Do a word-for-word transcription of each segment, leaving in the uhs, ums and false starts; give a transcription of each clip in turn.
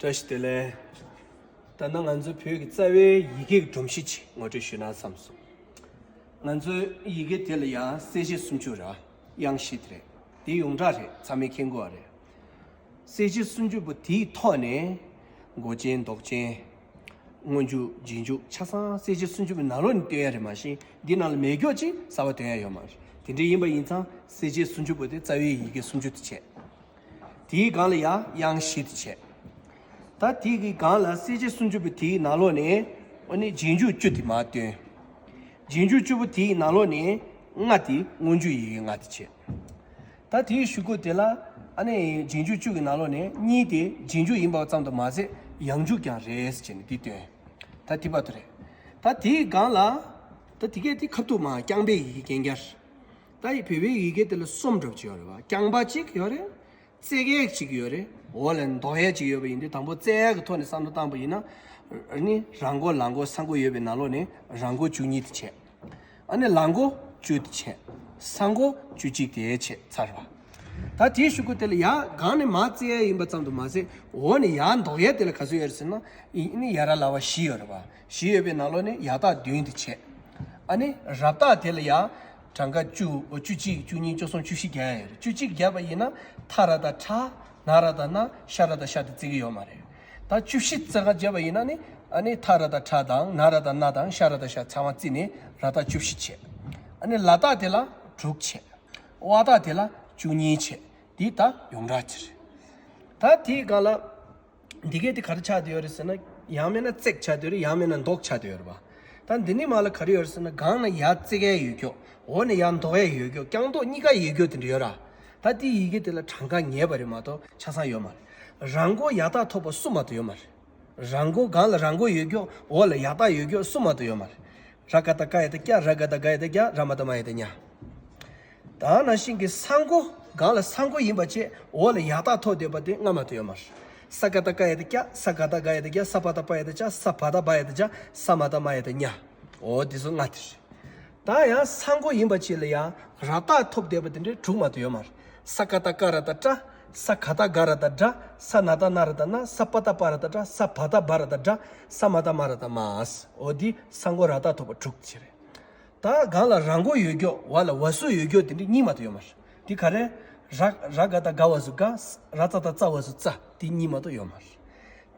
བཀྲ་ཤིས་བདེ་ལེགས། ད་ནང་ང་ཚོའི་བོད་ཀྱི་རྩ་བའི་ཡི་གེ་གི་སྒྲོམ་གཞི་ཅིག་ངོ་སྤྲོད་ཞུས་ན་བསམ་སོང་། ང་ཚོའི་ཡི་གེ་དེ་ལ་ཡང་གསལ་བྱེད་སུམ་ཅུ་རེད། དབྱངས་བཞི་དེ་རེད། དེ་ཡོངས་གྲགས་རེད། ཚང་མས་མཁྱེན་གྱི་ཡོད་རེད། གསལ་བྱེད་སུམ་ཅུ་པོ་དེའི་ཐོག་ནས་མགོ་ཅན་འདོགས་ཅན། སྔོན་འཇུག་རྗེས་འཇུག་ཆ་ཚང་གསལ་བྱེད་སུམ་ཅུ་པོའི་ནང་ལོགས་ནས་སྟོན་ཡ་རེད། མ་གཞི་འདི་ནང་ལ་མེད་ཀྱོག་ཅིག་གསར་པ་སྟོན་ཡ་ཡོད་མ་རེད། དེ་འདྲ་ཡིན་པ་ཡིན་ཙང་གསལ་བྱེད་སུམ་ཅུ་པོ་དེ་རྩ་བའི་ཡི་གེ་སུམ་ཅུ་དེ་བྱས། དེའི་སྒང་ལ་ཡང་དབྱངས་བཞི་དེ་བྱས། ད་དེའི་གི་སྒང་ལ་གསལ་བྱེད་སུམ་ཅུ་པོ་དེའི་ནང་ལོགས་ནས་ཨ་ནི་རྗེས་འཇུག་བཅུ་དེ་མར་སྟོན། རྗེས་འཇུག་བཅུ་པོ་དེའི་ནང་ལོགས་ནས་ལྔ་དེ་སྔོན་འཇུག་ཡི་གེ་ལྔ་དེ་བྱས། ད་དེའི་གཞུག་གུ་དེ་ལ་ཨ་ནི་རྗེས་འཇུག་བཅུ་གི་ནང་ལོགས་ནས་གཉིས་དེ་རྗེས་འཇུག་ཡིན་པ་ཙམ་དུ་མ་ཟད་ཡང་འཇུག་ཀྱང་རེད་ཟེར་བྱས་ནས་འདི་སྟོན། ད་དེ་བར་དུ་རེད། ད་དེའི་སྒང་ལ་ད་དེ་གས་དེ་ཁ་ཐུག་མ་རྐྱང་པའི་ཡི་གེ་རྐྱང་རྐྱང་། ད་ཡི་བོད་པའི་ཡི་གེ་དེ་ལ་གསུམ་འདྲ་པོ་ཅིག་ཡོད་རེད་བ། རྐྱང་པ་གཅིག་ཡོད་རེད། རྩེ་གས་གཅིག་ཡོད་རེད། འོག་ལ་འདོགས་ཡས་གཅིག་ཡོད་པ་ཡིན་དུས་དང་པོ་རྩེ་གས་ཀྱི་ཐོག་ནས་བསམ་བློ་བཏང་པ་ཡིན་ན། ཨ་ནི་ར་མགོ་ལ་མགོ་ས་མགོ་ཡོད་པའི་ནང་ལོགས་ནས་ར་མགོ་བཅུ་གཉིས་དེ་བྱས། ཨ་ནི་ལ་མགོ་བཅུ་དེ་བྱས། ས་མགོ་བཅུ་གཅིག་དེ་བྱས་ཚར་བ། ད་དེའི་གཞུག་གུ་དེ་ལ་ཡར་སྒང་ནས་མར་རྩེ་ཡས་ཡིན་པ་ཙམ་དུ་མ་ཟད་འོག་ནས་ཡར་འདོགས་ཡས་དེ་ལ་ག་ཚོད་ཡོད་རེད་ཟེར་ན། ཨ་ནི་ཡ་ར་ལ་བ་བཞི་ཡོད་རེད་བ། བཞི་ཡོད་པའི་ནང་ལོགས་ནས་ཡ་བཏགས་བདུན་དེ་བྱས། ཨ་ནི་ར་བཏགས་དེ་ལ་ཡང་གྲངས་ཀ་བཅུ། བཅུ་གཅིག་བཅུ་གཉིས་བཅུ་གསུམ་བཅུ་བཞི་རྒྱག་ཡ་ཡོད་རེད། བཅུ་གཅིག་བརྒྱབ་པ་ཡིན་ན་ཐ་ར་བཏགས་ཐྲ། ན་ར་བཏགས་ན། ཤ་ར་བཏགས་ཤ་དེ་བརྩི་གི་ཡོད་མ་རེད། ད་བཅུ་བཞི་རྩ་ཁ་བརྒྱབ་པ་ཡིན་ན་ནི་ཨ་ནི་ཐ་ར་བཏགས་ཐྲ་དང་། ན་ར་བཏགས་ན་དང་། ཤ་ར་བཏགས་ཤ་ཚང་མ་བརྩིས་ནས་ར་བཏགས་བཅུ་བཞི་བྱས། ཨ་ནི་ལ་བཏགས་དེ་ལ་དྲུག་བྱས། ཝ་བཏགས་དེ་ལ་བཅུ་གཉིས་བྱས། འདི་ད་ཡོངས་གྲགས་ཅིག་རེད། ད་དེའི་སྒང་ལ། འདི་གས་དེ་ག་རེ་ཆགས་བསྡད་ཡོད་རེད་ཟེར་ན། ཡང་མིན་ན་རྩེ་གཅིག་ཆགས་བསྡད་ཡོད་རེད། ཡང་མིན་ན་འདོགས་གཅིག་ཆགས་བསྡད་ཡོད་རེད་པ། ད་འདི་ནས་མར་ལ་ག་རེ་ཡོད་རེད་ཟེར་ན། སྒང་ནས་ཡར་རྩེ་གི་ཡོད་ཀྱོག་འོག་ནས་ཡར་འདོགས་ཡས་ཡོད་ཀྱོག་རྐྱང་འདོགས་གཉིས་ཀ་ཡོད་ཀྱོག་དེ་འདྲ་ཡོད་ར། ད་དེ་ཡི་གེ་དེ་ལ་གྲངས་ཀ་ངེས་པ་རེད་མ་གཏོགས་ཆ་ཚང་ཡོད་མ་རེད། ར་མགོ་ཡ་བཏགས་ཐོབ་པ་གསུམ་མ་གཏོགས་ཡོད་མ་རེད། ར་མགོ་སྒང་ལ་ར་མགོ་ཡོད་ཀྱོག་འོག་ལ་ཡ་བཏགས་ཡོད་ཀྱོག་གསུམ་མ་གཏོགས་ཡོད་མ་རེད། ར་ག་བཏགས་རྐ་ཡ་བཏགས་རྐྱ། ར་ག་བཏགས་རྒ་ཡ་བཏགས་རྒྱ། ར་མ་བཏགས་མ་ཡ་བཏགས་རྨྱ། ད་ནང་བཞིན་གྱི་ས་མགོ། སྒང་ལ་ས་མགོ་ཡིན་པ་བྱས་འོག་ལ་ཡ་བཏགས་ཐོབ་བསྡད་པ་དེ་ལྔ་མ་གཏོགས་ཡོད་མ་རེད། ས་ག་བཏགས་སྐ་ཡ་བཏགས་སྐྱ། ས་ག་བཏགས་སྒ་ཡ་བཏགས་སྒྱ། ས་བ་བཏགས་པ་ཡ་བཏགས་པྱ། ས་བ་བཏགས་བ་ཡ་བཏགས་བྱ། ས་མ་བཏགས་མ་ཡ་བཏགས་མྱ། འོ་དེ་ཚོ་ལྔ་དེ་རེད། ད་ཡང་ས་མགོ་ཡིན་པ་བྱས་ལ་ཡང་ར་བཏགས་ཐོབ་བསྡད་པ་དེ་འདྲའི་དྲུག་མ་གཏོགས་ཡོད་མ་རེད། ས་ག་བཏགས་སྐ་ར་བཏགས་སྐྲ། ས་ག་བཏགས་སྒ་ར་བཏགས་སྒྲ། ས་ན་བཏགས་ན་ར་བཏགས་ན། ས་པ་བཏགས་པ་ར་བཏགས་པྲ། ས་བ་བཏགས་བ་ར་བཏགས་བྲ། ས་མ་བཏགས་མ་ར་བཏགས་མྱ། འོ་དེ་ས་མགོ་ར་བཏགས་ཐོབ་པ་དྲུག་དེ་རེད། ད་སྒང་ལ་ར་མགོ་ཡོད་ཀྱོག་འོག་ལ་བ་སུ་ཡོད་ཀྱོག་དེ་འདྲ་གཉིས་མ་གཏོགས་ཡོད་མ་རེད། དེ་ག་རེ། ར་ར་ག་བཏགས་རྒ་བ་སུ་རྒ། ར་ཙ་བཏགས་རྩ་བ་སུ་རྩ། དེ་གཉིས་མ་གཏོགས་ཡོད་མ་རེད།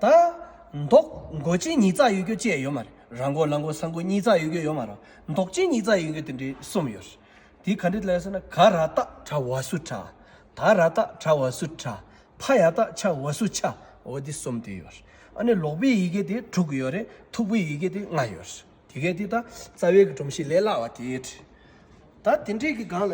ད་འདོགས་མགོ་ཅན་ཉིས་བརྩེགས་ཡོད་ཀྱོག་ཅིག་ཡོད་མ་རེད། ར་མགོ་ལ་མགོ་ས་མགོ་ཉིས་བརྩེགས་ཡོད་ཀྱོག་ཡོད་མ་རེད། འདོགས་ཅན་ཉིས་བརྩེགས་ཡོད་ཀྱོག་དེ་འདྲ་གསུམ་ཡོད་རེད། དེ་ག་འདྲ་ལབ་ཟེར་ན། ག་ར་བཏགས་གྲ་བ་སུ་གྲ། ད་ར་བཏགས་གྲ་བ་སུ་གྲ། ཕ་ཡ་བཏགས་ཕྱ་བ་སུ་ཕྱ། འོ་དེ་གསུམ་དེ་ཡོད་རེད། ཨ་ནི་ལོག་པའི་ཡི་གེ་དེ་དྲུག་ཡོད་རེད། ཐུག་པའི་ཡི་གེ་དེ་ལྔ་ཡོད་རེད། དེ་གས་དེ་ད་རྩ་བའི་གི་སྒྲོམ་གཞི་ལས་སླ་བ་དེ་རེད། ད་དེ་འདྲའི་གི་སྒང་ལ།